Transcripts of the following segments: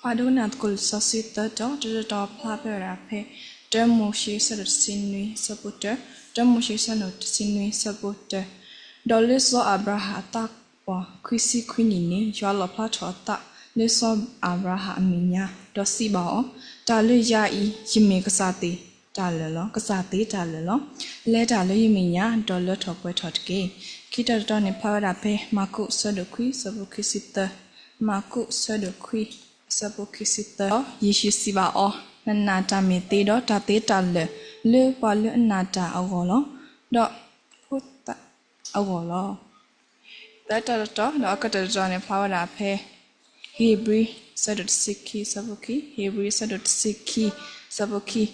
ပှၤဒိကနၣ်သကိးလံာ်စီဆှံသၢတီၤ, တၢတတီၤဖျါဖဲဝဲဒၣ်ဖဲ တၢမိၤၡ့ဆၢဒိၣ်တဆံနွံဆၢဖိတၢ, တၢမိၤၡ့ဆၢဒိၣ်တဆံနွံဆၢဖိတၢ, ဒီးလၢစီၤအၤဘြၤဟၣ်အသးပှၢ်ခွံဆံခွံနံၣ်န့ၣ် ယွၤလီၣ်ဖျါထီၣ်အသးလၢစီၤအၤဘြၤဟၣ်အမဲာ်ညါ, ဒီးစံးဘၣ်အီၤ, တၢ်လၢယၤအံၤ ယမ့ၢ်ကစၢ်သ့တၢ်လၢာ်လီၤ, ကစၢ်သ့တၢ်လၢာ်လီၤ. လဲၤတၢ်လၢယမဲာ်ညါ, ဒီးလၢထီၣ်ပှဲၤထီၣ်တက့ၢ်. ခံတၢတတီၤန့ၣ် ဖျါဝဲဒၣ်ဖဲမၢ်ကူးဆၢဒိၣ်ခွံဆၢဖိခံဆံသၢ, မၢ်ကူးဆၢဒိၣ်ခွံ အဆၢဖိခံဆံသၢ, ယ့ၣ်ၡူးစံးဘၣ်အီၤ, နနာ်တၢ်မ့ၢ်သ့ဒီး တၢ်သ့တၢ်လၢာ်လၢပှၤလၢအနာ်တၢ်အဂီၢ်လီၤ, ဒီးဖိသၣ်အဂီၢ်လီၤ. သၢတၢတတီၤ, ဒီးအကတၢၢ်တတီၤန့ၣ် ဖျါဝဲဒၣ်ဖဲ ဧ့ၤဘြံၤ ဆၢဒိၣ်တဆံခံ ဆၢဖိခံ, ဧ့ၤဘြံၤ ဆၢဒိၣ်တဆံခံ ဆၢဖိခံ,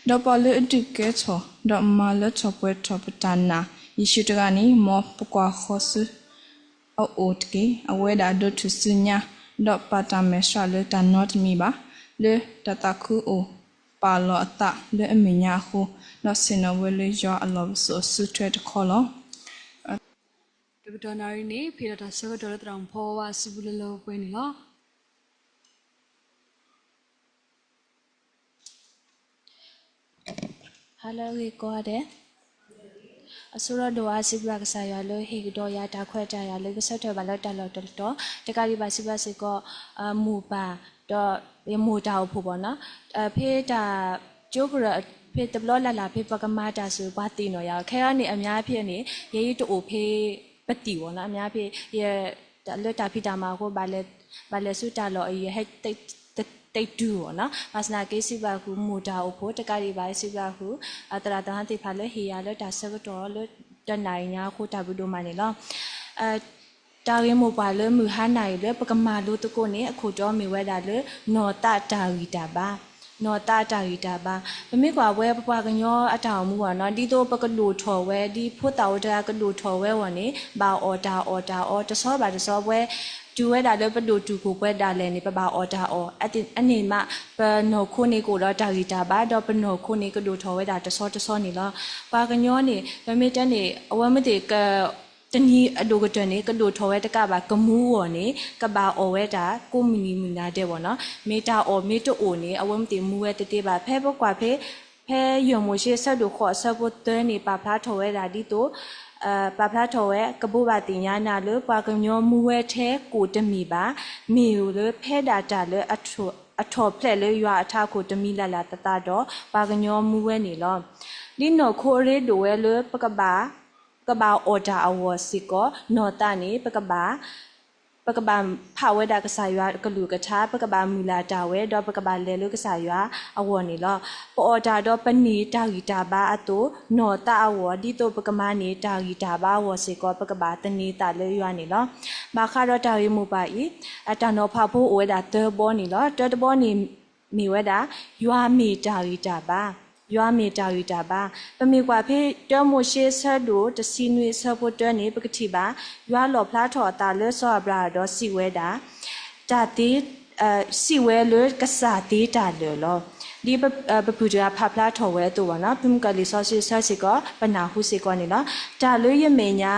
ဒီးပှၤလၢအဒုးကဲထီၣ် ဒီးမၤလၢထီၣ်ပှဲၤထီၣ်ပတၢ်နာ် ယ့ၣ်ၡူးတဂၤန့ၣ် မ်ပကွၢ်ဃီၤဆူ အအိၣ်တက့ၢ်. အဝဲဒၣ်ဒိးထူၣ်စုညါ, ဒီးပာ်တၢ်မဲာ်ဆှးလၢတၢ်နီတမံၤဘၣ်, လၢတၢ်သးခုအိၣ်ပာ်လီၤအသးလၢအမဲာ်ညါအဃိ, ဒီးဆ့ၣ်နီၤဝဲလၢယွၤအလီၢ်ပစိာ်အစုထွဲတခီလီၤ. တကတီၢ်နၣ်ရံၣ်န့ၣ် ဖဲးဒီးတၢ်ဆၢကတီၢ်လၢသရၣ်မုၣ်ဖီဝါအစုပူၤလၢလၢပှဲၤပှဲၤန့ၣ်လီၤ. ဟါလၢအဂ့ၤကိးဂၤဒဲး, အဆိဒီးဒိၣ်အါ စံးဘျုးကစၢ်ယွၤလၢဟ့ၣ်ကဒီးယၤတၢ်ခွဲးတၢ်ယာ်လၢကဆၢထၢၣ်ဘၣ်လၢတၢ်လီၢ်တတီၤ, တကးဒံးဘၣ်စံးဘျုးစ့ၢ်ကီး မိၢ်ပၢ်, ဒီးယမိၢ်တၢ်အိၣ်ဖှိၣ်ဘၣ်နီၤ, ဖဲတၢ်ကၠိကရၢၢ် ဖဲတဘျီလၢ်လၢ် ဖဲပှၤကမၤတၢ်စ့ၢ် ပှၤသ့ၣ်နီၣ်ယၤ, ခဲအံၤန့ၣ် အများအားဖြင့်န့ၣ် ယဲယတအိၣ်ဖဲပသံၣ်ဘၣ်နီၤ, အများအားဖြင့် လၢတၢ်ဖံးတၢ်မၤအဃိ ဘၣ်လဲၤဆူတၢ်လီၢ်အံၤ ယဟဲ တတူၢ်ဘၣ်နီၤ, ဘၣ်ဆၣ်သနာ်က့ စံးဘျုးဃုာ်မိၢ်တၢ်အိၣ်ဖှိၣ် တကးဒံးဘၣ် စံးဘျုးဃုာ် သရၣ်သဟီသ့ၣ်တဖၣ်လၢဟ့ၣ်ယၤလၢတၢ်ဆၢကတီၢ်လၢတနၣ်ရံၣ်ညါအဃိ တၢ်ဘျုးဒိၣ်မးန့ၣ်လီၤ. တၢ်ဂ့ၢ်မိၢ်ပှၢ်လၢမုၢ်ဟါနၣ်ရံၣ်လၢပကမၤလိသကိးန့ၣ် အခိၣ်တီမ့ၢ်ဝဲဒၣ်လၢ နီၢ်သးတၢ်ဂံၢ်တၢ်ဘါ, နီၢ်သးတၢ်ဂံၢ်တၢ်ဘါ, ပမ့ၢ်ကွၢ်ဝဲပပှၤကညီအတၢ်အိၣ်မူဘၣ်နီၤ, ဒ်သိးပကဒိၣ်ထီၣ်ဝဲ ဒ်ဖိသၣ်အိၣ်တဂၤကဒိၣ်ထီၣ်ဝဲအဂီၢ်န့ၣ် ဘၣ်အီၣ်တၢ်အီၣ်တၢ်အီ တဆီဘၣ်တဆီ ပဝဲ တုၤဝဲဒၣ်လၢပဒိၣ်တုာ်ခိၣ်ပှဲၤဒၣ်လဲာ်န့ၣ် ပဘၣ်အီၣ်တၢ်အီၣ်, အန့ၣ်မး ပနီၢ်ခိန့ၣ်ကအိၣ်ဒီးတၢ်ဂံၢ်တၢ်ဘါ ဒီးပနီၢ်ခိန့ၣ်ကဒိၣ်ထီၣ်ဝဲဒၣ်တဆီတဆီန့ၣ်လီၤ. ပှၤကညီန့ၣ် ပမ့ၢ်တဲန့ၣ် အဝဲမ့ၢ်သ့ၣ်က တနံၤအဒိၣ်ကတၢၢ်န့ၣ် ကဒိၣ်ထီၣ်ဝဲတကးဘၣ် ကမူအဂီၢ်န့ၣ် ကဘၣ်အီၣ်ဝဲဒၣ်ကိးမုၢ်နံၤမုၢ်နၤဒဲးဘၣ်နီၤ, မ့ၢ်တၢ်အီၣ်မ့ၢ်တအိၣ်န့ၣ် အဝဲမ့ၢ်သ့ၣ်မူဝဲတသ့ဘၣ်. ဖဲပကွၢ်ဖဲ ဖဲယဲၢ်မိၤၡ့ဆၢဒိၣ်ဃိးအဆၢဖိသၢန့ၣ် ပာ်ဖျါထီၣ်ဝဲဒၣ်ဒ်သိး ပာ်ဖျါထီၣ်ဝဲ ကဘိးဘၣ်သ့ၣ်ညါနၤလၢ ပှၤကညီမူဝဲထဲကိၣ်တမံၤဘၣ်, မ့ၢ်လၢဖဲဒၣ်တၢ်လၢ အထီၣ်ဖျဲးလၢယွၤအထးခိၣ်တမံၤလၢ်လၢ်သးသးဒီး ပှၤကညီမူဝဲန့ၣ်လီၤ. ဒ်နီၢ်ခိအရ့ဒိၣ်ဝဲလၢ ပကဘၣ် ပကဘၣ်အီၣ်တၢ်အဂီၢ်စ့ၢ်ကီး နီၢ်သးန့ၣ် ပကဘၣ် ပကဘၣ်ဖးဝဲဒၣ်ကစၢ်ယွၤအကလုၢ်ကထါ, ပကဘၣ်မုၢ်လၢ်တၢ်ဝဲ ဒီးပကဘၣ်လဲၤလၢကစၢ်ယွၤအဂီၢ်န့ၣ်လီၤ. ပအီၣ်တၢ်ဒီးပန့ၢ်တၢ်ဂံၢ်တၢ်ဘါအသိး, နီၢ်သးအဂီၢ် ဒ်သိးပကမၤန့ၢ်တၢ်ဂံၢ်တၢ်ဘါအဂီၢ်စ့ၢ်ကီး ပကဘၣ်သန့ၤသးလၢယွၤန့ၣ်လီၤ. ဘၣ်ဃးဒီးတၢ်ဂ့ၢ်မိၢ်ပှၢ်အံၤ အတၢ်နီၤဖးဖိအိၣ်ဝဲဒၣ်သၢဘီန့ၣ်လီၤ. တၢတဘီန့ၣ် မ့ၢ်ဝဲဒၣ် ယွၤမ့ၢ်တၢ်ဂံၢ်တၢ်ဘါ, ယွၤမ့ၢ်တၢ်ဂံၢ်တၢ်ဘါ. ပမ့ၢ်ကွၢ်ဖဲတၢမိၤၡ့ဆၢဒိၣ်တဆံနွံအဆၢဖိတၢန့ၣ် ပကထံၣ်ဘၣ် ယွၤလီၣ်ဖျါထီၣ်အသးလၢစီၤအၤဘြၤဟၣ်ဒီးစံးဝဲဒၣ် တၢ်သ့ စံးဝဲလၢကစၢ်သ့တၢ်လၢာ်လီၤ. ဒ်ပဖုၣ်တဂၤဖးဖျါထီၣ်ဝဲအသိးဘၣ်နီၤ, ဖုမုၢ်ကီၢ်လံာ်စီဆှံဆၢစ့ၢ်ကီး ပနၢ်ဟူစ့ၢ်ကီးန့ၣ်လီၤ. တၢ်လၢယမဲာ်ညါ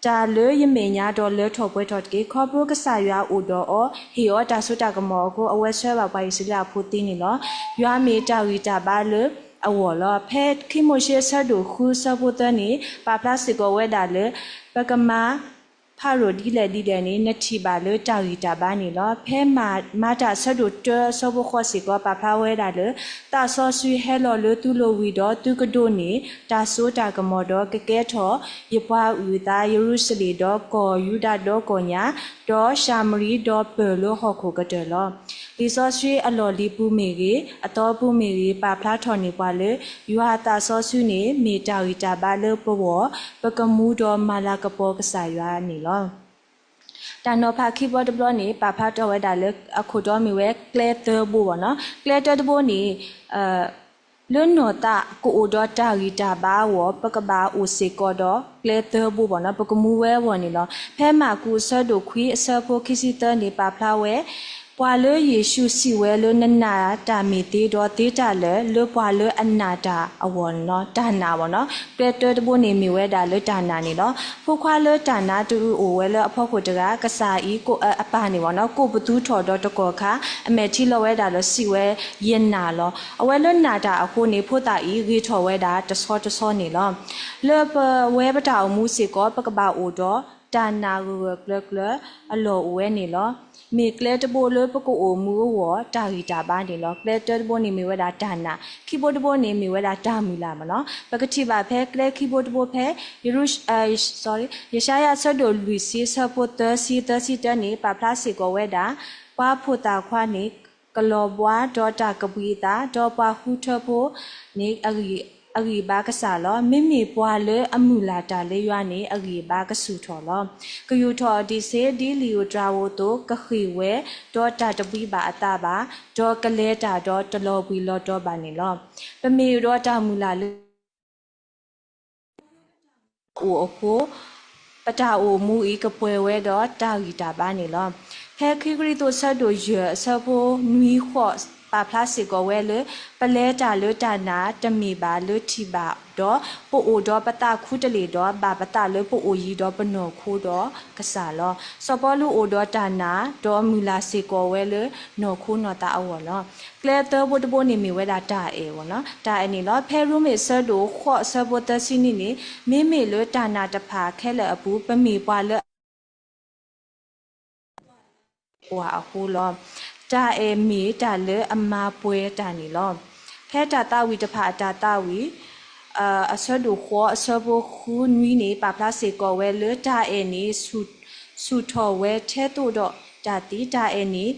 တၢ်လၢယမဲာ်ညါဒီးလၢထီၣ်ပှဲၤထီၣ်တက့ၢ်. ခီဖျိကစၢ်ယွၤအိၣ်ဒီးအီၤ ဟ့ၣ်အီၤတၢ်စိတၢ်ကမီၤအဃိ အဝဲဆှၢဘၣ်ပှၤအံၣ်စရ့လးအဖိသ့န့ၣ်လီၤ. ယွၤမ့ၢ်တၢ်ဂံၢ်တၢ်ဘါလၢအဂီၢ်လီၤ. ဖဲခံမိၤၡ့အဆၢဒိၣ်ဃုအဆၢဖိသၢန့ၣ် ပာ်ဖျါစ့ၢ်ကီးဝဲဒၣ်လၢ ပကမၤ ဖၤရိၤဒ်လဲၣ်ဒ်လဲၣ်န့ၣ် နထံၣ်ဘၣ်လၢတၢ်ဂံၢ်တၢ်ဘါန့ၣ်လီၤ. ဖဲမၤတၢ်အဆၢဒိၣ်တၢအဆၢဖိဃိးစ့ၢ်ကီး ပာ်ဖျါဝဲဒၣ်လၢ သးစီဆှံဟဲလီၤလၢသုလိၤဝံၤဒီး သုကဒိးန့ၢ်တၢ်စိတၢ်ကမီၤဒီး ကကဲထီၣ်ယပှၤအုၣ်အသး ယရူၤၡလ့ၣ်ဒီးကီၢ်ယူဒၤဒီကီၢ်ညါ ဒီးၡၤမရံဒီးပၢၢ်လၢဟီၣ်ခိၣ်ကတၢၢ်လီၤ. လံာ်စီဆှံအလီၢ်လံၤပူၤမ့ၢ်ဂ့ၤ, အသီပူၤမ့ၢ်ဂ့ၤ, ပာ်ဖျါထီၣ်န့ၢ်ပှၤလၢ ယွၤအသးစီဆှံန့ၣ် မ့ၢ်တၢ်ဂံၢ်တၢ်ဘါလၢပဂီၢ်, ပကမူဒီးမၤလၤကပီၤကစၢ်ယွၤန့ၣ်လီၤ. တၢ်နီၤဖးခံဘီတဘျီန့ၣ် ပာ်ဖျါထီၣ်ဝဲဒၣ်လၢ အခိၣ်တီမ့ၢ်ဝဲကျဲသၢဘိဘၣ်နီၤ. ကျဲတၢတဘိန့ၣ် လၢနီၢ်သးကအိၣ်ဒီးတၢ်ဂံၢ်တၢ်ဘါအဂီၢ် ပကဘၣ်အိၣ်စ့ၢ်ကီးဒီးကျဲသၢဘိဘၣ်နီၤ, ပကမူဝဲအဂီၢ်န့ၣ်လီၤ. ဖဲမၢ်ကူးအဆၢဒိၣ်ခွံအဆၢဖိခံဆံသၢန့ၣ် ပာ်ဖျါဝဲ ပှၤလၢယ့ၣ်ၡူးစံးဝဲလၢ နနာ်တၢ်မ့ၢ်သ့ဒီးသ့တၢ်လၢာ် လၢပှၤလၢအနာ်တၢ်အဂီၢ်န့ၣ်လီၤ. တၢ်နာ်ဘၣ်နီၤ, ကျဲတၢတဘိန့ၣ်မ့ၢ်ဝဲဒၣ်လၢတၢ်နာ်န့ၣ်လီၤ. ဖိခွါလၢတၢ်နာ်တအုးအိၣ်ဝဲလၢအဖီခိၣ်တဂၤ, ကစၢ်အံၤကိးအပၢ်န့ၣ်ဘၣ်နီၤ, ကိးပသူထီၣ်ဒီးတကီၢ်ခါ အမဲာ်ထံလီၤဝဲဒၣ်ဒီးစံးဝဲ, ယနာ်လီၤ. အဝဲလၢနာ်တၢ်အဃိန့ၣ် ဖိသၣ်အံၤဂ့ၤထီၣ်ဝဲဒၣ်တဆီတဆီန့ၣ်လီၤ. လၢပဝဲပတၢ်အိၣ်မူစ့ၢ်ကီး ပကဘၣ်အိၣ်ဒီး တၢ်နာ်ဂၢၢ်ဂၢၢ်ကျၢၤကျၢၤအလီၢ်အိၣ်ဝဲန့ၣ်လီၤ. မ့ၢ်ကျဲတဘိလၢပကအိၣ်မူအဂီၢ် တၢ်ဂံၢ်တၢ်ဘါန့ၣ်လီၤ. ကျဲတၢတဘိန့ၣ်မ့ၢ်ဝဲဒၣ်တၢ်နာ်, ခံဘိတဘိန့ၣ်မ့ၢ်ဝဲဒၣ်တၢ်မုၢ်လၢ်မ့ၢ်နီၤ. ပကထံၣ်ဘၣ်ဖဲကျဲခံဘိတဘိဖဲ ယရူၤ, ယၡါယၤအဆၢဒိၣ်လွံၢ်ဆံ အဆၢဖိသၢဆံ သၢဆံတၢန့ၣ် ပာ်ဖျါစ့ၢ်ကီးဝဲဒၣ်, ပှၤဖိသၣ်ခွါန့ၣ် ကလီၤဘှါဒီးတၢ်ကဘှံးအသး, ဒီးပှၤဃုထၢဖိန့ၣ် အဂံၢ်ဘါကစၢ်လီၤ. မ့မ့ၢ်ပှၤလၢအမုၢ်လၢ်တၢ်လၢယွၤန့ၣ် အဂံၢ်အဘါကဆူၣ်ထီၣ်လီၤ. ကယူာ်ထီၣ်အီၤဒံးစ့ၢ် ဒ်လံာ်ဧိၤတြၤဧိၤအသိး ကဃ့ၢ်ဝဲ, ဒီးတၢ်တဘှံးဘၣ်အသးဘၣ်, ဒီးကလဲၤတၢ်ဒီးတလီၤဘှံးလီၤတီၤဘၣ်န့ၣ်လီၤ. ပမ့ၢ်အိၣ်ဒီးတၢ်မုၢ်လၢ်လၢ အိၣ်အဃိ, ပတၢ်အိၣ်မူအံၤကပှဲၤဝဲဒီးတၢ်ဂံၢ်တၢ်ဘါန့ၣ်လီၤ. ဖဲခံကရံၣ်သူးအဆၢဒိၣ်ယဲၢ်အဆၢဖိနွံဃိး ပာ်ဖျါစ့ၢ်ကီးဝဲလၢ ပလဲၤတၢ်လၢတၢ်နာ်တမ့ၢ်ဘၣ်လၢထံၣ်ဘၣ်ဒီး ပအိၣ်ဒီးပသးခူတလ့ၢ်ဒီး ဘၣ်ပသးလၢပအိၣ်ယံၤဒီးပနီၢ်ခိဒီးကစၢ်လီၤ. စီၤပီလူးအိၣ်ဒီးတၢ်နာ် ဒီးမုၢ်လၢ်စ့ၢ်ကီးဝဲလၢနီၢ်ခိနီၢ်သးအဂီၢ်လီၤ. ကျဲသၢဘိတဘိန့ၣ်မ့ၢ်ဝဲဒၣ်တၢ်အဲၣ်ဘၣ်နီၤ, တၢ်အဲၣ်န့ၣ်လီၤ. ဖဲရိမ့ၤအဆၢဒိၣ်ဃိးအဆၢဖိသၢဆံနွံန့ၣ်, မ့မ့ၢ်လၢတၢ်နာ်တဖၣ်ခဲလၢာ်အပူၤ ပမ့ၢ်ပှၤလၢအ ပှၤအဃိလီၤ. တၢ်အဲၣ်မ့ၢ်တၢ်လၢအမၤပှဲၤတၢ်န့ၣ်လီၤ. ဖဲတၢ်သးဝံၣ်တဖၣ်အတၢ်သးဝံၣ် အဆၢဒိၣ်ဃိးအဆၢဖိဃုနွံန့ၣ် ပာ်ဖျါစ့ၢ်ကီးဝဲလၢတၢ်အဲၣ်န့ၣ် ဆူၣ်ထီၣ်ဝဲထဲသိးဒီးတၢ်သံ, တၢ်အဲၣ်န့ၣ်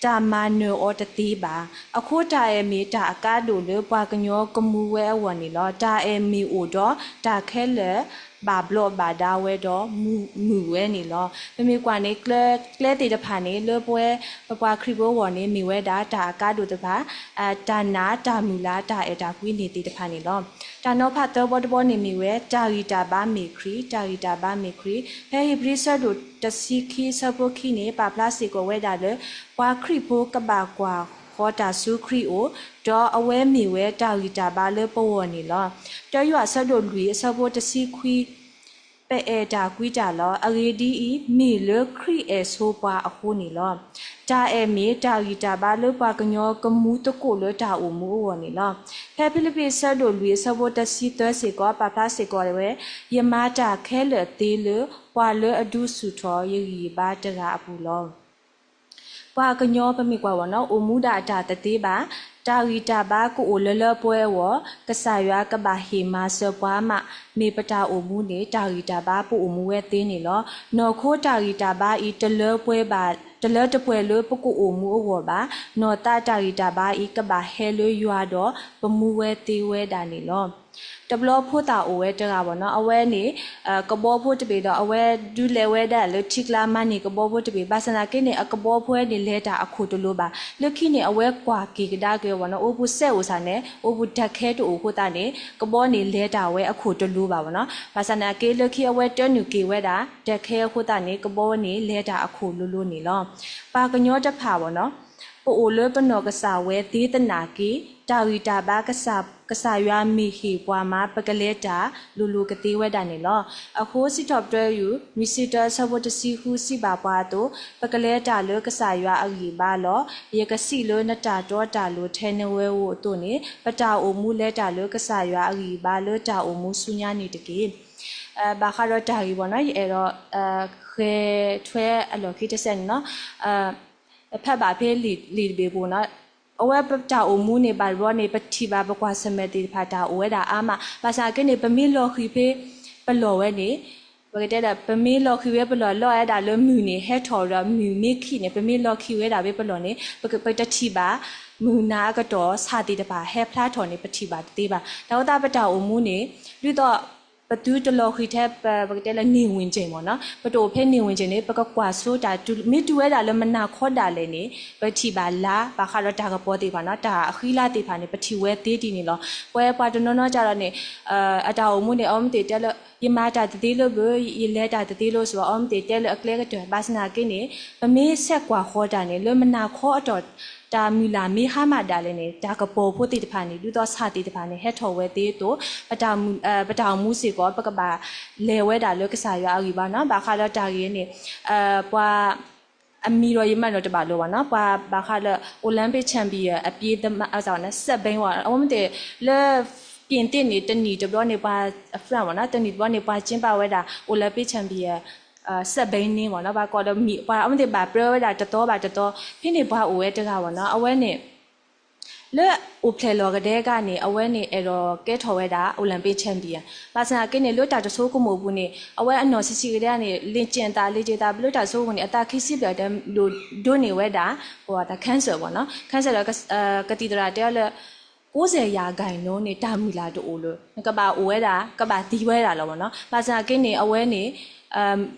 တၢ်မၤနၢၤအီၤတသ့ဘၣ်. အဃိတၢ်အဲၣ်မ့ၢ်တၢ်အကါဒိၣ်လၢပှၤကညီကမူဝဲအဂီၢ်န့ၣ်လီၤ. တၢ်အဲၣ်မ့ၢ်အိၣ်ဒီးတၢ်ခဲလၢာ် ဘၣ်ဘျီးဘၣ်ဒါဝဲဒီးမုာ်ဝဲန့ၣ်လီၤ. ပမ့ၢ်ကွၢ်န့ၣ် ကျဲသ့ၣ်တဖၣ်န့ၣ် လၢပဝဲပပှၤခရံာ်ဖိအဂီၢ်န့ၣ် မ့ၢ်ဝဲဒၣ်တၢ်အကါဒိၣ်တဖၣ်, တၢ်နာ် တၢ်မုၢ်လၢ် တၢ်အဲၣ်တၢ်ကွံန့ၣ်သ့ၣ်တဖၣ်န့ၣ်လီၤ. တၢ်နီၤဖးသၢဘီတဘီန့ၣ်မ့ၢ်ဝဲ တၢ်ဂံၢ်တၢ်ဘါမ့ၢ်ခရံာ်, တၢ်ဂံၢ်တၢ်ဘါမ့ၢ်ခရံာ်. ဖဲဧ့ၤဘြံၤဆၢဒိၣ်တဆံခံဆၢဖိခံန့ၣ် ပာ်ဖျါစ့ၢ်ကီးဝဲဒၣ်လၢ ပှၤခရံာ်ဖိကဘၣ်ကွၢ်ဃီၤတၢ်ဆူခရံာ်အအိၣ်, ဒီးအဝဲမ့ၢ်ဝဲတၢ်ဂံၢ်တၢ်ဘါလၢပဂီၢ်န့ၣ်လီၤ. တၢယိၤဟၣ်အဆၢဒိၣ်လွံၢ်အဆၢဖိတဆံခွံ ပအဲၣ်တၢ်ကွံတၢ်လီၤ. အဂ့ၢ်ဒ်အံၤ, မ့ၢ်လၢခရံာ်အဲၣ်ဆိပှၤအဃိန့ၣ်လီၤ. တၢ်အဲၣ်မ့ၢ်တၢ်ဂံၢ်တၢ်ဘါလၢပှၤကညီကမူသကိးလၢတၢ်အိၣ်မူအဂီၢ်န့ၣ်လီၤ. ဖဲဖံလံးပံးဆၢဒိၣ်လွံၢ်အဆၢဖိတဆံသၢစ့ၢ်ကီး ပာ်ဖျါစ့ၢ်ကီးဝဲ, ယမၤတၢ်ခဲလၢာ်သ့လၢ ပှၤလၢအဒုးဆူၣ်ထီၣ်ယဂံၢ်ယဘါတဂၤအပူၤလီၤ. ပှၤကညီပမ့ၢ်ကွၢ်ဝဲနီၤ အိၣ်မူဒၣ်အတၢ်တသ့ဘၣ်, တၢ်ဂံၢ်တၢ်ဘါကအိၣ်လၢလၢပှဲၤပှဲၤအဂီၢ်, ကစၢ်ယွၤကဘၣ်ဟ့ၣ်မၤစၢၤပှၤမး, မ့ၢ်ပတၢ်အိၣ်မူန့ၣ် တၢ်ဂံၢ်တၢ်ဘါပအိၣ်မူဝဲသ့န့ၣ်လီၤ. နီၢ်ခိတၢ်ဂံၢ်တၢ်ဘါအံၤ တလၢပှဲၤဘၣ်, တလၢတပှဲၤလၢပကအိၣ်မူအဂီၢ်ဘၣ်. နီၢ်သးတၢ်ဂံၢ်တၢ်ဘါအံၤ ကဘၣ်ဟဲလၢယွၤဒီးပမူဝဲသ့ဝဲဒၣ်န့ၣ်လီၤ. တဘျီဖိသၣ်အိၣ်ဝဲတဂၤဘၣ်နီၤ, အဝဲန့ၣ် ကဘီဖိတဘ့ၣ်ဒီး အဝဲဒုးလဲၤဝဲဒၣ်လၢထံကျါမၤန့ၢ်ကဘီဖိတဘ့ၣ်, ဘၣ်ဆၣ်သနာ်က့န့ၣ် အကဘီဖိဝဲန့ၣ် လဲၤတၢ်အခိၣ်တလိၤဘၣ်. လၢခံန့ၣ် အဝဲကွၢ်က့ၤကဒါက့ၤဝဲဘၣ်နီၤ, အိၣ်ပူၤစဲအိၣ်စ့ၢ်န့ၣ် အိၣ်ပူၤတၢ်ခဲတအိၣ်အဃိသတးန့ၣ် ကဘီန့ၣ်လဲၤတၢ်ဝဲအခိၣ်တလိၤဘၣ်ဘၣ်နီၤ. ဘၣ်ဆၣ်သနာ်က့ လၢခံအဝဲတၢနုာ်က့ၤဝဲဒၣ် တၢ်ခဲအဃိသတးန့ၣ် ကဘီဝဲန့ၣ်လဲၤတၢ်အခိၣ်လိၤလိၤန့ၣ်လီၤ. ပှၤကညီတဖၣ်ဘၣ်နီၤ ပအိၣ်လၢပနီၢ်ကစၢ်ဝဲသ့သနာ်က့ တၢ်ဂံၢ်တၢ်ဘါ ကစၢ်ယွၤမ့ၢ်ဟ့ၣ်ပှၤမး ပကလဲၤတၢ်လိၤလိၤကသ့ဝဲဒၣ်န့ၣ်လီၤ. အဃိစံးထီၣ်ပတြၢၤယုၢ် နွံဆံတၢအဆၢဖိတဆံဃု စံးဘၣ်ပှၤအသိး, ပကလဲၤတၢ်လၢကစၢ်ယွၤအဂံၢ်အဘါလီၤ. ယကစံးလၢနတၢ်တီတၢ်လိၤထဲနဝဲဧိၤအသိးန့ၣ် ပတၢ်အိၣ်မူလဲၤတၢ်လၢကစၢ်ယွၤအဂံၢ်အဘါလၢတၢ်အိၣ်မူဆူညါန့ၣ်တက့ၢ်. ဘၣ်ဃးဒီးတၢ်ဂ့ၢ်ဘၣ်နီၤ ယအဲၣ်ဒိး ဃဲၤထွဲအလီၢ်ခံတစဲးန့ၣ်နီၤ ဖဲဘၣ်ဖဲလံာ်တဘ့ၣ်ပူၤနီၤ အဝဲပတၢ်အိၣ်မူန့ၣ် ဘၣ်တဘျီန့ၣ် ပထံၣ်ဘၣ်ပကွၢ်ဆၢၣ်မဲာ်သ့ၣ်တဖၣ်တၢ်အိၣ်ဝဲဒၣ်အါမး, ဘၣ်ဆၣ်က့န့ၣ် ပမ့ၢ်လီၤဃံၤဖဲပလီၢ်ဝဲန့ၣ် ပကတဲဒၣ် ပမ့ၢ်လီၤဃံၤဝဲပလီၢ် လီၤဝဲဒၣ်လၢမုၢ်န့ၣ် ဟဲထီၣ်ဒီးမုၢ်မ့ၢ်ခံးန့ၣ် ပမ့ၢ်လီၤဃံၤဝဲဒၣ်ဖဲပလီၢ်န့ၣ် ပတထံၣ်ဘၣ် မုၢ်နၤအကတီၢ်ဆၣ်သ့ၣ်တဖၣ်ဟဲဖျါထီၣ်န့ၣ် ပထံၣ်ဘၣ်တသ့ဘၣ်. တၢ်ဝဲသတးပတၢ်အိၣ်မူန့ၣ် ဒ်သိး ပသုတလီၤဃံၤထဲ ပကတဲလၢ နေဝင်ချိန် မ့ၢ်နီၤ ပတအိၣ်ဖဲ နေဝင်ချိန် န့ၣ် ပကကွၢ်ဆိတၢ် မ့ၢ်တုၤဝဲဒၣ်လၢမုၢ်နၤခီဒၣ်လဲာ်န့ၣ် ပထံၣ်ဘၣ်လါ ဘၣ်ဃးဒီးတၢ်ကပီၤသ့ၣ်တဖၣ်နီၤ တၢ်အဃံလါသ့ၣ်တဖၣ်န့ၣ် ပထံၣ်ဝဲသ့ဒ်န့ၣ်လီၤ. ပဝဲပှၤတနီၤနီၤကဒီးန့ၣ် အတၢ်အိၣ်မူန့ၣ် အဝဲမ့ၢ်သ့ၣ်တဲလၢ ယမၤတၢ်တသ့လၢဘၣ်, ယလဲၤတၢ်တသ့လၢၤဘၣ်, အဝဲမ့ၢ်သ့ၣ်တဲလၢအကျဲကတၢၢ်, ဘၣ်ဆၣ်သနာ်က့န့ၣ် ပမ့ၢ်ဆဲးကွၢ်ဃီၤတၢ်န့ၣ် လၢမုၢ်နၤခီအတီၢ် တၢ်မုၢ်လၢ်မ့ၢ်ဟါမၢ်ဒၣ်လဲာ်န့ၣ် တၢ်ကပီၤဖိသ့ၣ်တဖၣ်န့ၣ် ဒ်သိးဆၣ်သ့ၣ်တဖၣ်န့ၣ် ဟဲထီၣ်ဝဲသ့အသိး ပတၢ်အိၣ်မူစ့ၢ်ကီး ပကဘၣ်လဲၤဝဲဒၣ်လၢကစၢ်ယွၤအဂံၢ်ဘါနီၤ. ဘၣ်ဃးဒီးတၢ်ဂ့ၢ်န့ၣ် ပှၤ အမံၤဒီးယမၤနီၣ်တဘၣ်လၢၤဘၣ်နီၤ, ပှၤဘၣ်ဃးလၢ Olympic champion အပျ့ၤသမား စက်ဘီးနီၤ, အဝဲမ့ၢ်သ့ၣ်လၢ ပြင်သစ်န့ၣ် တနံၣ်တဘျီန့ၣ် ပှၤ France နီၤ, တနံၣ်တဘျီန့ၣ် ပှၤကျင်းပဝဲဒၣ် Olympic champion စက်ဘီးနီၤ, ပှၤကိးလၢမံၤ ပှၤအဝဲသ့ၣ်ဘၣ်ပြၢဝဲဒၣ်တသီဘၣ်တသီ, ဖဲန့ၣ်ပှၤအိၣ်ဝဲတဂၤဘၣ်နီၤ, အဝဲန့ၣ် လၢအိၣ်ဖျဲၣ်လီၤကဒဲကန့ၣ် အဝဲန့ၣ်အဲၣ်ဒိးကဲထီၣ်ဝဲဒၣ် Olympic champion ဘၣ်ဆၣ်သနာ်က့န့ၣ် လၢတၢ်တဆိကမိၣ်အပူၤန့ၣ် အဝဲအနီၢ်ဆံးဆံးကဒဲန့ၣ် လ့ၣ်က့ၣ်သး လ့ၣ်က့ၣ်သး လၢတၢ်ဆိကမိၣ်န့ၣ် အသးခံဆံဘျဲၣ်တဲ ဒိးန့ၢ်ဝဲဒၣ် ပှၤတၢ် cancer ဘၣ်နီၤ, cancer ဒီး ကသံၣ်သရၣ်တဲအီၤလၢ ကိးစဲၢ်ယၤဂၤအံၤနီၤန့ၣ် တၢ်မုၢ်လၢ်တအိၣ်လၢၤ, နကဘၣ်အိၣ်ဝဲဒၣ် ကဘၣ်သံဝဲဒၣ်လီၤဘၣ်နီၤ, ဘၣ်ဆၣ်သနာ်က့န့ၣ် အဝဲန့ၣ်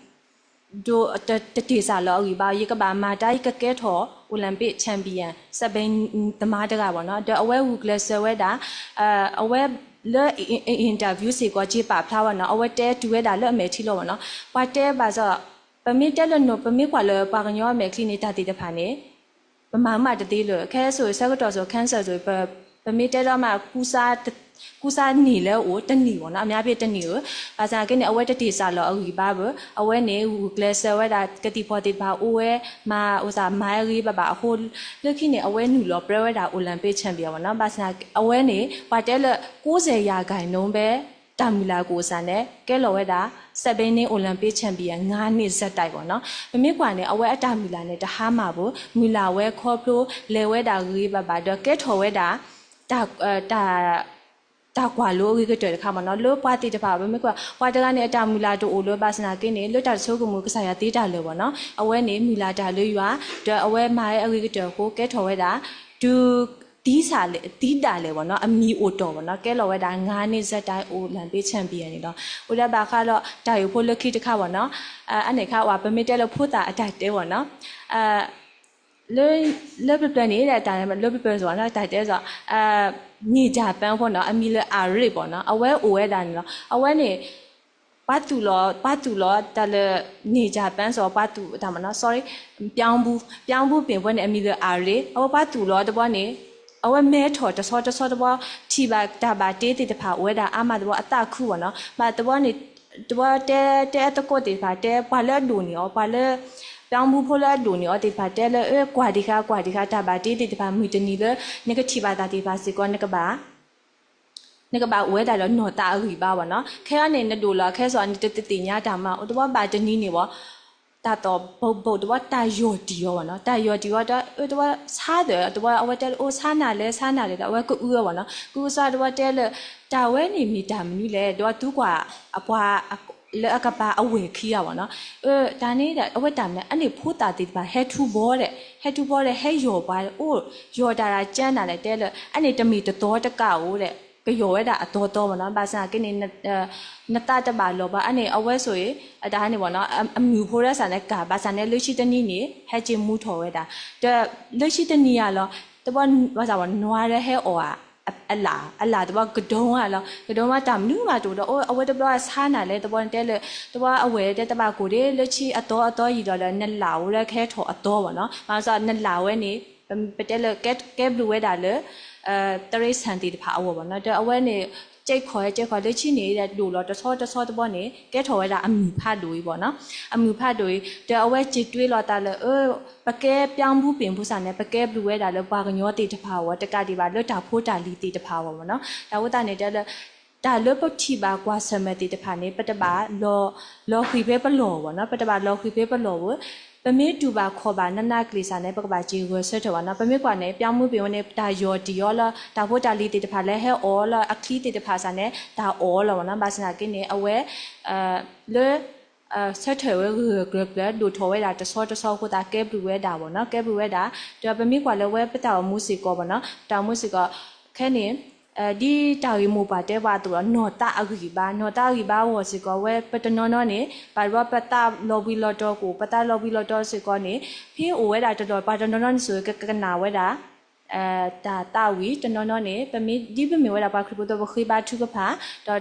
ဒိးတတ့ၢ်စၢ်လီၤအဂံၢ်ဘါ, ယကဘၣ်မၤတၢ် ယကကဲထီၣ် Olympic champion စက်ဘီးသမားတဂၤဘၣ်နီၤ, ဒီးအဝဲဂုာ်ကျဲးစၢးဝဲဒၣ် အဝဲလၢ interview စ့ၢ်ကီး က့ၤပာ်ဖျါဘၣ်နီၤ, အဝဲတဲတုၤဝဲဒၣ်လၢအမဲာ်ထံလီၤဘၣ်နီၤ, ပှၤတဲဘၣ်ဆၣ် ပမ့ၢ်တဲလၢနီၤ ပမ့ၢ်ကွၢ်လၢပှၤကညီအမဲာ်ချံန့ၣ် တၢ်သ့ၣ်တဖၣ်န့ၣ် ပမၤမးတသ့လၢၤ, ခဲစိၤဆၢကတီၢ်စိၤ cancer စိၤ ပမ့ၢ်တဲဒီးမး ကူစါန့ၢ်လၢအိၣ်တန့ၢ်ဘၣ်နီၤ, အများအားဖြင့်တန့ၢ်ဧိၤ, ဘၣ်ဆၣ်သနာ်က့န့ၣ် အဝဲတတ့ၢ်စၢ်လီၤအဂံၢ်ဘါဘၣ်, အဝဲန့ၣ် ဂုာ်ကျဲးစၢးဝဲဒၣ် ကသံၣ်ဖီၣ်သ့ၣ်တဖၣ်အိၣ်ဝဲ မၤအိၣ်သးမၤအဂ့ၤဘၣ်ဘၣ်အဃိ လၢခံန့ၣ် အဝဲနုာ်လီၤပြၢဝဲဒၣ် Olympic champion ဘၣ်နီၤ, ဘၣ်ဆၣ်သနာ်က့ အဝဲန့ၣ် ပှၤတဲလၢ ကိးစဲၢ်ယၤဂၤအံၤနီၤ ဘဲ တၢ်မုၢ်လၢ်ကအိၣ်စ့ၢ်န့ၣ် ကဲလီၤဝဲဒၣ် စက်ဘီး Olympic champion ငါးနှစ်ဆက်တိုက်ဘၣ်နီၤ, ပမ့ၢ်ကွၢ်န့ၣ် အဝဲအတၢ်မုၢ်လၢ်န့ၣ် တဟါမၢ်ဘၣ်, မုၢ်လၢ်ဝဲခီဖျိ လဲၤဝဲဒၣ်ဂ့ၤဂ့ၤဘၣ်ဘၣ် ဒီးကဲထီၣ်ဝဲဒၣ် တၢ် တၢ်ကွၢ်လိအဂ့ၤကတၢၢ်တခါဘၣ်နီၤ, လၢပှၤသ့ၣ်တဖၣ် ပမ့ၢ်ကွၢ် ပှၤတဂၤန့ၣ် အတၢ်မုၢ်လၢ်တအိၣ်လၢၤဘၣ်ဆၣ်သနာ်က့န့ၣ် လၢတၢ်တဆိကမိၣ်ကစၢ်ယွၤသ့တၢ်လၢာ်ဘၣ်နီၤ, အဝဲန့ၣ် မုၢ်လၢ်တၢ်လၢယွၤ ဒီးအဝဲမၤဝဲအဂ့ၤကတၢၢ်အဃိ ကဲထီၣ်ဝဲဒၣ် တုၤ သံစးလဲၣ် သံဒၣ်လဲၣ်ဘၣ်နီၤ အမံၤအိၣ်တီၢ်ဘၣ်နီၤ ကဲလီၤဝဲဒၣ် ငါးနှစ်ဆက်တိုက် Olympic champion န့ၣ်လီၤ. အိၣ်ဒီးဘၣ်ဃးဒီးတၢ်ဂ့ၢ်ဖိလၢခံတခါဘၣ်နီၤ အန့ၣ်ခါ ပမ့ၢ်တဲလၢဖိသၣ်အတၢ်တဲဘၣ်နီၤ လၢ လၢပျၢၤပျၢၤန့ၣ် တၢ်လၢပျၢၤပျၢၤစ့ၢ်ဘၣ်နီၤ တၢ်တဲစ့ၢ် န့ၢ် Japan ဖိနီၤ အမံၤလၢ Eric ဘၣ်နီၤ အဝဲအိၣ်ဝဲဒၣ်န့ၣ်လီၤ. အဝဲန့ၣ် ပှၤသူၣ်လီၤ ပှၤသူၣ်လီၤတၢ်လၢ န့ၢ် Japan စ့ၢ် ပှၤသူၣ်တၢ်မနီၤ sorry ပၠီပူ ပၠီပူပ့ၣ်ဖိန့ၣ် အမံၤလၢ Eric အဝဲပှၤသူၣ်လီၤတဘျီန့ၣ် အဝဲမဲထီၣ်တဆီတဆီတဘျီ ထံၣ်ဘၣ်တၢ်ဘၣ်တ့သ့ၣ်တဖၣ်အိၣ်ဝဲဒၣ်အါမးတဘျီ အသးခုဘၣ်နီၤ ဘၣ်တဘျီန့ၣ် တဘျီတဲ တဲအသကိးသ့ၣ်တဖၣ် တဲပှၤလၢအဒိၣ်န့ၢ်အီၤ ပှၤလၢ ပၠီပူဖိလၢအဒိၣ်န့ၢ်အီၤသ့ၣ်တဖၣ် တဲလၢ အၢ ကွၢ်ဒံးဃါ ကွၢ်ဒံးဃါ တၢ်ဘၣ်တ့သ့ၣ်တဖၣ် မုၢ်တနံၤလၢ နကထံၣ်ဘၣ်တၢ်သ့ၣ်တဖၣ်စ့ၢ်ကီး နကဘၣ် နကဘၣ်အိၣ်ဝဲဒၣ်ဒီးနီၢ်သးအဂံၢ်ဘါဘၣ်နီၤ ခဲအံၤန့ၣ် နဒိၣ်လီၤခဲစိၤ နတသ့ၣ်ညါတၢ်မး အိၣ်တဘျီဘၣ်တနံၤန့ၣ်ဘၣ် တၢ်သီၣ်ဘိၣ်ဘိၣ်တဘျီ တၢ်ယီၢ်တံၢ်အီၤဘၣ်နီၤ တၢ်ယီၢ်တံၢ်အီၤဒီး အၢ တဘျီဆါသၢၣ် တဘျီအဝဲတဲလၢ အိၣ်ဆါနၤလဲၣ် ဆါနၤလဲၣ်ဒီး အဝဲကအုအီၤဘၣ်နီၤ ကအုအီၤစ့ၢ် တဘျီတဲလၢ တၢ်ဝဲန့ၣ်မ့ၢ်တၢ်မနုၤလဲၣ် ဒီးသူကွၢ်အပှၤ လၢအကပၤအဝဲၢ်ခံဂၤဘၣ်နီၤ အၢ တၢ်န့ၣ် အဝဲတၢ်မနုၤ အန့ၣ် ဖိသၣ်သ့ၣ်တဖၣ် ဟဲထူဘီဒီး ဟဲထူဘီဒီး ဟဲယီၢ်ပှၤ အိၣ် ယီၢ်တၢ်ဒၣ်ကၠၢနၤလဲၣ် တဲလၢ အန့ၣ်တမ့ၢ်တသီတကးဧိၤဒီး ကယီၢ်ဝဲဒၣ်အသီသီဘၣ်နီၤ ဘၣ်ဆၣ်က့န့ၣ် နသးတဘၣ်လီၤဘၣ် အန့ၣ် အဝဲဆိၣ်အံၤ အတၢ်န့ၣ်ဘၣ်နီၤ အမုၢ်ဖိလၢစ့ၢ်န့ၣ်ကး ဘၣ်ဆၣ်န့ၣ် လၢခံတနံၤန့ၣ် ဟဲက့ၤမူထီၣ်ဝဲဒၣ် ဒီး လၢခံတနံၤဧါလီၤ တဘျီ ဘၣ်ဆၣ်ဘၣ် နွါလၢဟဲအီၣ်ဧါ အလၣ် အလၣ်တဘျီကဒိမးလီၤ ကဒိမးတၢ်မနုၤမးတအိၣ်ဒီး အဝဲတဘျီဆါနၤလဲၣ် တဘျီတဲလၢ တဘျီအဝဲၢ်တဲတဘၣ်ကိၢ်ဒ့ လၢခံအသီအသီယံာ်လီၤဒီး နလၣ်ဝဲလၢကဟဲထီၣ်အသီဘၣ်နီၤ ဘၣ်ဆၣ်နလၣ်ဝဲန့ၣ် ပတဲလၢ ကဲဘျုးဝဲဒၣ်လၢ တိရစ္ဆာန်သ့ၣ်တဖၣ်အဂီၢ်ဘၣ်နီၤ ဒီးအဝဲန့ၣ် ကဲခီၣ်ဟဲကဲခီၣ်လၢခံန့ၣ် ဒိၣ်လီၤတဆီတဆီတဘျီန့ၣ် ကဲထီၣ်ဝဲဒၣ်အမုၢ်ဖးဒိၣ်အံၤဘၣ်နီၤ အမုၢ်ဖးဒိၣ်အံၤ ဒီးအဝဲစံးတွ့လီၤသးလၢ အၢ ပကဲပၠီပူပ့ၣ်ဖိစ့ၢ်န့ၣ် ပကဲဘျုးဝဲဒၣ်လၢပှၤကညီသ့ၣ်တဖၣ်အဂီၢ် တကးဒံးဘၣ် လၢတၢ်ဖိတၢ်လံၤသ့ၣ်တဖၣ်အဂီၢ်ဘၣ်နီၤ တၢ်ဝဲသတးန့ၣ်တဲလၢ တၢ်လၢပထံၣ်ဘၣ်ကွၢ်ဆၢၣ်မဲာ်သ့ၣ်တဖၣ်န့ၣ် ပတဘၣ်လီၤ လီၤဃံၤဖဲပလီၢ်ဘၣ်နီၤ ပတဘၣ်လီၤဃံၤဖဲပလီၢ်ဘၣ် ပမ့ၢ်တူၢ်ဘၣ်ခီၣ်ဘၣ်နးနးကျ့ၢ်စ့ၢ်န့ၣ် ပကဘၣ်စံးဂဲၤဆၢထၢၣ်ဘၣ်နီၤ ပမ့ၢ်ကွၢ်န့ၣ် ပၠီမူပ့ၣ်ဝဲန့ၣ် တၢ်ယီၢ်တံၢ်အီၤလၢ တၢ်ဖိတၢ်လံၤသ့ၣ်တဖၣ်လၢဟဲအီၣ်လၢအချံသ့ၣ်တဖၣ်စ့ၢ်န့ၣ် တၢ်အီၣ်လီၤဘၣ်နီၤ ဘၣ်ဆၣ်သနာ်က့န့ၣ် အဝဲ လၢ ဆၢထၢၣ်ဝဲဂၢၢ်ဂၢၢ်ကျၢၤကျၢၤ ဒိၣ်ထီၣ်ဝဲဒၣ်တဆီတဆီအဃိသတး ကဲဘျုးဝဲဒၣ်ဘၣ်နီၤ ကဲဘျုးဝဲဒၣ် ဒီးပမ့ၢ်ကွၢ်လၢဝဲပတၢ်အိၣ်မူစ့ၢ်ကီးဘၣ်နီၤ ပတၢ်အိၣ်မူစ့ၢ်ကီး ခဲန့ၣ် ဒ်တၢ်ဂ့ၢ်မိၢ်ပှၢ်တဲပှၤအသိးဒီး နီၢ်သးအဂံၢ်ဘါ နီၢ်သးအဂံၢ်ဘါအဂီၢ်စ့ၢ်ကီး ဝဲပတနီၤနီၤန့ၣ် ဘၣ်တဘျီပသးလီၤဘှံးလီၤတီၤကအိၣ် ပသးလီၤဘှံးလီၤတီၤစ့ၢ်ကီးန့ၣ် ဖဲအိၣ်ဝဲဒၣ်တလီၢ် ပှၤတနီၤနီၤန့ၣ်စ့ၢ်ကီး ကကနၣ်ဝဲဒၣ် တၢ်သးဝံၣ်တနီၤနီၤန့ၣ် ပမ့ၢ်ဒ်ပမ့ၢ်ဝဲဒၣ်ပှၤခရံာ်ဖိအသိး ပဃ့ဘါထုကဖၣ်,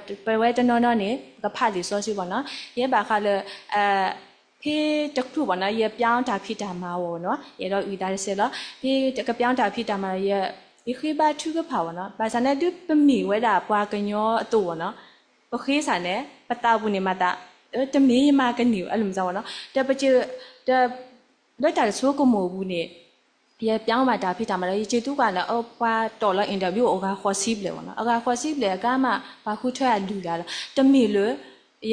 ဒီးပဝဲတနီၤနီၤန့ၣ် ပကဖးလံာ်စီဆှံဘၣ်နီၤ. ယဲဘၣ်ဃးလၢ ဖဲတချုးဘၣ်နီၤ ယပြောင်းတၢ်ဖံးတၢ်မၤအီၤနီၤ, ယအဲၣ်ဒိးအုၣ်သးတစဲးလီၤ. ဖဲကပြောင်းတၢ်ဖံးတၢ်မၤ ယဃ့ဘါထုကဖၣ်ဘၣ်နီၤ. ဘၣ်ဆၣ်န့ၣ် ဒ်ပမ့ၢ်ဝဲဒၣ်ပှၤကညီအသိးဘၣ်နီၤ, ပဃ့စ့ၢ်န့ၣ် ပသးပူၤန့ၣ်မၤသး တမ့ၢ်ယမၤကန့ၢ်အီၤ အဲၣ်ဒိးမၤစ့ၢ်ဘၣ်နီၤ. ဒီးပစ့ၢ် ဒီး လၢတၢ်တဆိကမိၣ်အပူၤန့ၣ် ယပြောင်းဘၣ်တၢ်ဖံးတၢ်မၤ ဒီးယစ့ၢ်သူကွၢ်န့ၣ် ပှၤတီၣ်လီၤ interview အဂၤဃိးဆံဘျဲၣ်ဘၣ်နီၤ, အဂၤဃိးဆံဘျဲၣ်အကါမး ပှၤဃုထၢအလုၢ်လၢ်လီၤ. တမ့ၢ်လၢ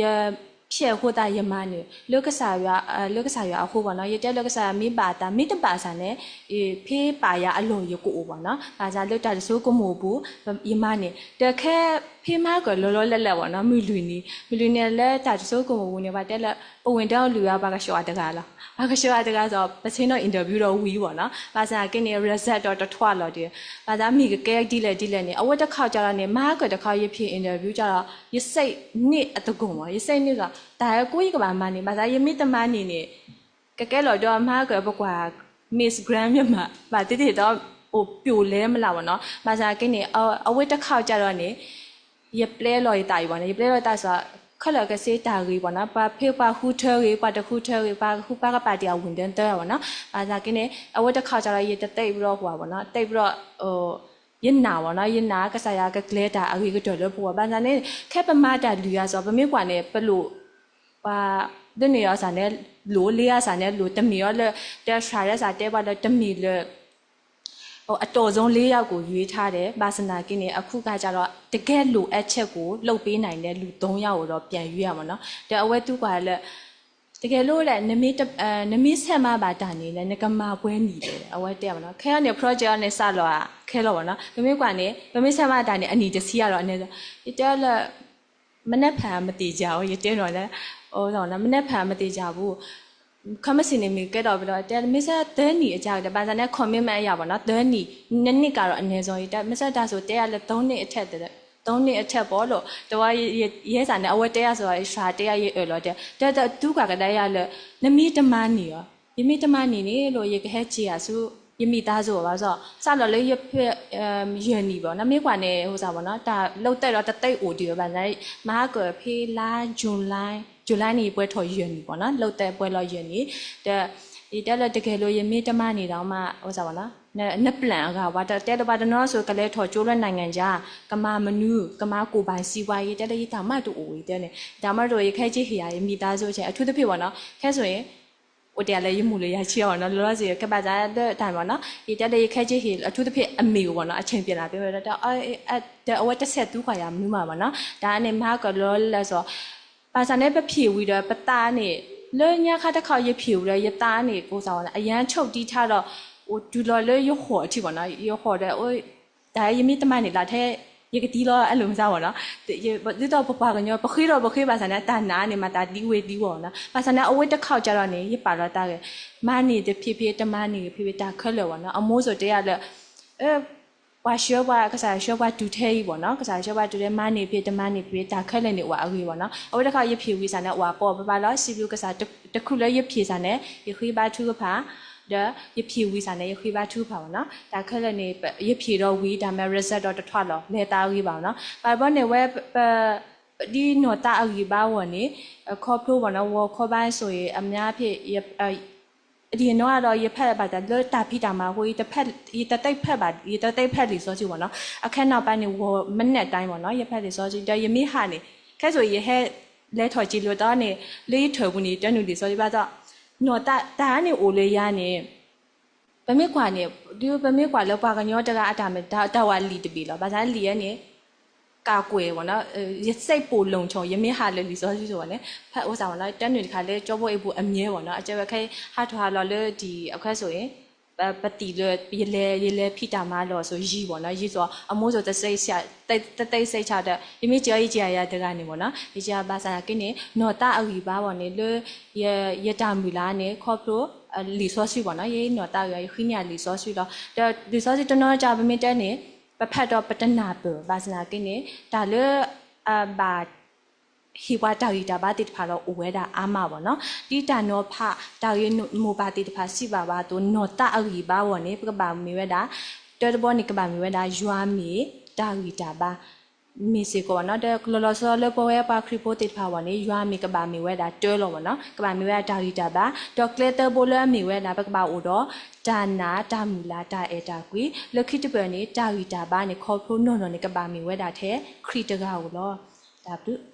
ယဖျဲးအဃိသတးယမၤန့ၢ် လၢကစၢ်ယွၤအဃိဘၣ်နီၤ. ယတဲလၢကစၢ်ယွၤမ့ၢ်ဘၣ်သး မ့ၢ်တဘၣ်စ့ၢ်န့ၣ် ဖဲပာ်ယၤအလီၢ်ယကအိၣ်ဘၣ်နီၤ. ဘၣ်ဆၣ်လၢတၢ်တဆိကမိၣ်အပူၤ ယမၤန့ၢ် ဒီးခဲဖဲမၤကၢၢ်လီၤလီၤလၢ်လၢ်ဘၣ်နီၤ, မုၢ်လွံၢ်နံၤ မုၢ်လွံၢ်နံၤလၢတၢ်တဆိကမိၣ်အပူၤန့ၣ် ပှၤတဲလၢ ပဝ့ၢ်ဒၢအီလုၢ်အီ ပှၤကဆှီအတဂၤလီၤ. ပှၤကဆှီအတဂၤဒီး ပဆ့ၣ်နီၤ interview ဒီးဝံၤဘၣ်နီၤ. ဘၣ်ဆၣ်က့န့ၣ် result ဒီးတထွါလီၤဒီး ဘၣ်ဆၣ်မ့ၢ်ကကဲဒ်လဲၣ်ဒ်လဲၣ်န့ၣ် အဝဲတခီကဒီးန့ၣ် မၤကၢၢ်တခီ ယဖံး interview ကဒီး ယစ့ၣ်န့ၢ်အသကိးမး, ယစ့ၣ်န့ၢ်ဒီး တၢ်ကိးယကဘၣ်မၤန့ၢ်, ဘၣ်ဆၣ်ယမ့ၢ်တမၤန့ၢ်န့ၣ် ကကဲလီၤဒီးမၤကၢၢ်ပကွၢ် Miss Grand မ့ၢ်မး ဘၣ်သ့ၣ်သ့ၣ်ဒီး အိၣ်ပျိာ်လဲမးလၢ်ဘၣ်နီၤ. ဘၣ်ဆၣ်က့န့ၣ် အဝဲတခီကဒီးန့ၣ် ယပျဲလီၤယသးအံၤဘၣ်နီၤ, ယပျဲလီၤယသးစ့ၢ် ခဲလၢာ်ကစ့တၢ်ဂ့ၤဘၣ်နီၤ, ပှၤဖဲပှၤဃုထၢဂ့ၤ ပှၤတဃုထၢဂ့ၤ ပှၤဃုပှၤကပာ်တ့ၢ်အဝ့ၢ်ဒၢသၢဘၣ်နီၤ. ဘၣ်ဆၣ်က့န့ၣ် အဝဲတခီကဒီး ယတသ့ၣ်ပဒီကွၢ်ဘၣ်နီၤ, သ့ၣ်ပဒီ ယနာ်ဘၣ်နီၤ, ယနာ်ကစၢ်ယွၤကကျဲၤတၢ်အဂ့ၤကတၢၢ်လၢပဂီၢ်, ဘၣ်ဆၣ်န့ၣ် ခဲပမၤတၢ်လုၢ်အါစ့ၢ် ပမ့ၢ်ကွၢ်န့ၣ် ပလိၣ် ပှၤ ဒ်န့ၣ်အီၤစ့ၢ်န့ၣ် လိၣ်လံအီၤစ့ၢ်န့ၣ် လိၣ်တမ့ၢ်အီၤလၢ တၢ်ဆှၢဒၣ်စ့ၢ်တဲဘၣ်လၢတမ့ၢ်လၢ အတီၢ်စုလ့ယၤကိၣ်ယွ့ထါဒီး ဘၣ်ဆၣ်သနာ်က့န့ၣ် အခုကဒီး တကယ်လိုအပ်ချက်ကို လုပ်ပေးနိုင်တဲ့လူ သုံးယောက်ကိုတော့ ပြန်ရွေးရမယ်နော်. ဒီးအဝဲသံကွၢ်လၢ တကယ်လို့ နမ့ၢ်ဆဲးမၤဘၣ်တၢ်န့ၣ် နကမၤပှဲၤနံၣ်လဲၣ် အဝဲတဲဘၣ်နီၤ. ခဲအံၤန့ၣ် project အံၤန့ၣ် စးလီၤခဲလၢာ်ဘၣ်နီၤ. ပမ့ၢ်ကွၢ်န့ၣ် ပမ့ၢ်ဆဲးမၤတၢ်န့ၣ် အနံၣ်တဆံအါလီၤန့ၣ် ယတဲလၢ မနက်ဖြန်မသေချာဘူး ယတဲနီၤလဲၣ်, မနက်ဖြန်မသေချာဘူး, ခဲမုၢ်ဆ့ၣ်န့ၣ်မ့ၢ်ကဲထီၣ်ဘၣ်ဒီး တဲမ့ၢ်ဆဲးသၢနံၣ်အကါဒီး ဘၣ်ဆၣ်န့ၣ် commitment အယၤဘၣ်နီၤ, သၢနံၣ်, နနံၣ်ကဒီးအနည်းဆုံး ယတဲ မ့ၢ်ဆဲးတၢ်စိၤတဲယၤလၢ သုံးနှစ်အထက်ပေါ့လို့ တဝီ ယဲစ့ၢ်န့ၣ် အဝဲတဲယၤစ့ၢ် ယဆှၢတဲယၤ ယအၢၣ်လီၤတဲ တဲတသူကွၢ်ကဒါယၤလၢ နမ့ၢ်တမၤန့ၢ်အီၤ ယမ့ၢ်တမၤန့ၢ်န့ၣ်လီၤ ယကဟဲက့ၤယၤဆူ ယမိသားစုဘၣ်ဆၣ် စးလီၤလၢယဖဲ ယဲၢ်နံၣ်ဘၣ်နီၤ မ့ၢ်ကွၢ်န့ၣ် ဟိစ့ၢ်ဘၣ်နီၤ တၢ်လုပ်သက်ဒီးတသ့အိၣ်ဒံးဘၣ် မဟါကၢၢ်ဖဲလါ July, July န့ၣ် ယပှဲၤထီၣ်ယဲၢ်နံၣ်ဘၣ်နီၤ လုပ်သက်ပှဲၤလီၤယဲၢ်နံၣ်, ဒီး ယတဲလၢတကယ်လို့ ယမ့ၢ်တမၤန့ၢ်ဒီးမး ဟိစ့ၢ်ဘၣ်နီၤ န plan အဂၤ ပှၤတဲလၢပှၤတနီၤစိၤ ကလဲၤထီၣ်ကၠိလၢ နိုင်ငံခြား, ကမၤမနုၤ, ကမၤ ကိုယ်ပိုင်စီးပွားရေး ယတဲလၢယတၢ်မၤတအိၣ် ယတဲန့ၣ် ယတၢ်မၤတအိၣ် ယခဲက့ၤဟ့ၣ်ယၤ ယမိသားစု အထူးသဖြင့်ဘၣ်နီၤ ခဲစိၤန့ၣ် အိၣ်တ့ၢ်လၢယမိၢ်လၢယၤဆံးအီၤနီၤ လီၤလီၤဆံး ကဘၣ်သးလၢတၢ်မၤနီၤ ယတဲလၢယခဲက့ၤဟ့ၣ် အထူးသဖြင့်အမေကိုပေါ့နော် အချိန်ပြန်လာပေးမယ် ဒီးအဝဲတဆဲးသူကွၢ်ယၤမနုၤမးဘၣ်နီၤ တၢ်န့ၣ် မဟါကၢၢ်လီၤလၢစ့ၢ် ဘၣ်ဆၣ်န့ၣ် ပဖံးဝံၤဒီးပသးန့ၣ် လၢညါခါတခီ ယဖံးဝံၤဒီး ယသးန့ၣ် ကိးစ့ၢ်ဘၣ်နီၤ အရမ်းချုပ်တီးထားတော့ အိၣ်တုၤလီၤလၢယဟီၣ်အထံးဘၣ်နီၤ ယဟီၣ်ဒီး တၢ်ယမ့ၢ်တမၤန့ၢ်လၢထဲ ယကသံလီၤ အဲၣ်ဒိးမၤစ့ၢ်ဘၣ်နီၤ ဒ်သိးပပှၤကညီ ပဃ့ဒီးပဃ့ဘၣ်ဆၣ်န့ၣ် တၢ်နာ်န့ၣ် မၤသးသံဝဲသံဝီနီၤ ဘၣ်ဆၣ်န့ၣ် အဝဲတခီကဒီးန့ၣ် ယပာ်လီၤသးဂ့ၤ မၤန့ၢ်တဖံးဖံး တမၤန့ၢ်တဖံးဖံး တၢ်ခဲလၢာ်ဘၣ်နီၤ အမိၢ်စိၤတဲယၤလၢ ပှၤဆှၢပှၤ ကစၢ်ယွၤဆှၢပှၤတုၤထဲအံၤဘၣ်နီၤ ကစၢ်ယွၤဆှၢပှၤတုၤထဲ မၤန့ၢ်ဖံး တမၤန့ၢ်ဖံး တၢ်ခဲလၢာ်န့ၣ် အိၣ်အဂ့ၢ်ဘၣ်နီၤ အဝဲတခီ ယဖံးဝံၤစ့ၢ်န့ၣ် အိၣ်အပီၢ်ပပၢ်လီၤ စံးဘျုးကစၢ် တချုးလၢယဖံးစ့ၢ်န့ၣ် ယဃ့ဘါထုကဖၣ် ဒီးယဖံးဝံၤစ့ၢ်န့ၣ် ယဃ့ဘါထုကဖၣ်ဘၣ်နီၤ တၢ်ခဲလၢာ်န့ၣ် ယဖံးဒီးဝံၤ တၢ်မ့ၢ် result ဒီးတထွါလီၤ လဲၤသးအဂ့ၢ်ဘၣ်နီၤ ဘၣ်တဘျီန့ၣ်ဝဲ ပ ဒ်နီၢ်သးအဂံၢ်ဘါအဂီၢ်န့ၣ် ခီဖျိဘၣ်နီၤ ဝီၤခီဘါစိၤအံၤ အများဖြင့် ယနီၢ်ဒီး ယဖးဘၣ်တၢ်လၢတၢ်ဖံးတၢ်မၤအဃိ ယတသ့ဖးဘၣ် ယတသ့ဖးလံာ်စီဆှံဘၣ်နီၤ အခဲနီၢ်ပၤန့ၣ် ဝီၤမနက်တိုင်းဘၣ်နီၤ ယဖးလံာ်စီဆှံ ဒီးယမ့ၢ်ဟးန့ၣ် ခဲစိၤယဟဲလဲၤထီၣ်က့ၤလိာ်သီန့ၣ် လၢယထၢၣ်ပူၤန့ၣ် တနုာ်လံာ်စီဆှံ ဘၣ်ဆၣ် နီၢ်သးတၢ်န့ၣ်အိၣ်လၢယၤန့ၣ် ပမ့ၢ်ကွၢ်န့ၣ် ဒ်ပမ့ၢ်ကွၢ်လၢပှၤကညီတဂၤအတၢ်မ့ၢ်တၢ်ဝဲလံာ်တဘ့ၣ်လီၤ ဘၣ်ဆၣ်လံာ်အံၤန့ၣ် ကၢ်ကွဲၢ်ဘၣ်နီၤ ယစိတ်ပိုလုံခြုံ ယမ့ၢ်ဟးလၢလံာ်စီဆှံဘၣ်န့ၣ် ဖဲအိၣ်စ့ၢ်ဘၣ်နီၤ တနုာ်တခါလၢကၠီဘိအ့ၣ်ပူၤအမြဲဘၣ်နီၤ အကဲဝဲခဲအံၤ ဟးထီၣ်ဟးလီၤလၢဒ်အံၤ အခဲစိၤအံၤ ပသံၣ်လၢ ယလဲၤ ယလဲၤဖံးတၢ်မၤလီၤစိၤယံၤဘၣ်နီၤ ယံၤစိၤ အမိၢ်စိၤ တသ့စ့ၢ်ချါဒီး ယမ့ၢ်ကၢယကၢယၤတဂၤန့ၣ်ဘၣ်နီၤ ယကၢဘၣ်ဆၣ်က့န့ၣ် နီၢ်သးအဂံၢ်ဘါဘၣ်န့ၣ် လၢ ယတၢ်မုၢ်လၢ်န့ၣ် ခီဖျိ လံာ်စီဆှံဘၣ်နီၤ ယနီၢ်သးဂံၢ် ယဃ့န့ၢ်လံာ်စီဆှံလီၤ ဒီးလံာ်စီဆှံတနီၤတၢ်ပမ့ၢ်တဲန့ၣ် ပဖးဒီးပတနၢ်ပၢၢ် ဘၣ်ဆၣ်သနာ်က့န့ၣ် တၢ်လၢ ဘၣ် ဟ့ၣ်ပှၤတၢ်ဂံၢ်တၢ်ဘါသ့ၣ်တဖၣ်ဒီးအိၣ်ဝဲဒၣ်အါမးဘၣ်နီၤ ဒ်တၢ်နီၤဖး တၢ်ဂ့ၢ်မိၢ်ပၢ်သ့ၣ်တဖၣ်စံးဘၣ်ပှၤအသိး နီၢ်သးအဂံၢ်ဘါဘၣ်န့ၣ် ပကဘၣ်မ့ၢ်ဝဲဒၣ် တ တၢတဘီန့ၣ် ကဘၣ်မ့ၢ်ဝဲဒၣ် ယွၤမ့ၢ်တၢ်ဂံၢ်တၢ်ဘါ မ့ၢ်စ့ၢ်ကီးဘၣ်နီၤ. ဒီးလီၤလီၤဆီဆီလၢပဝဲပှၤခရံာ်ဖိသ့ၣ်တဖၣ်အဂီၢ်န့ၣ် ယွၤမ့ၢ်ကဘၣ်မ့ၢ်ဝဲဒၣ်တၢလီၤဘၣ်နီၤ. ကဘၣ်မ့ၢ်ဝဲဒၣ်တၢ်ဂံၢ်တၢ်ဘါ, ဒီးကျဲသၢဘိလၢအမ့ၢ်ဝဲဒၣ် ပကဘၣ်အိၣ်ဒီး တၢ်နာ်, တၢ်မုၢ်လၢ်, တၢ်အဲၣ်တၢ်ကွံ. လၢခံတပၢၢ်န့ၣ် တၢ်ဂံၢ်တၢ်ဘါန့ၣ် ခီဖျိနီၢ်နီၢ်န့ၣ် ကဘၣ်မ့ၢ်ဝဲဒၣ်ထဲခရံာ်တဂၤဧိၤလီၤ. တၢ်ဘျုး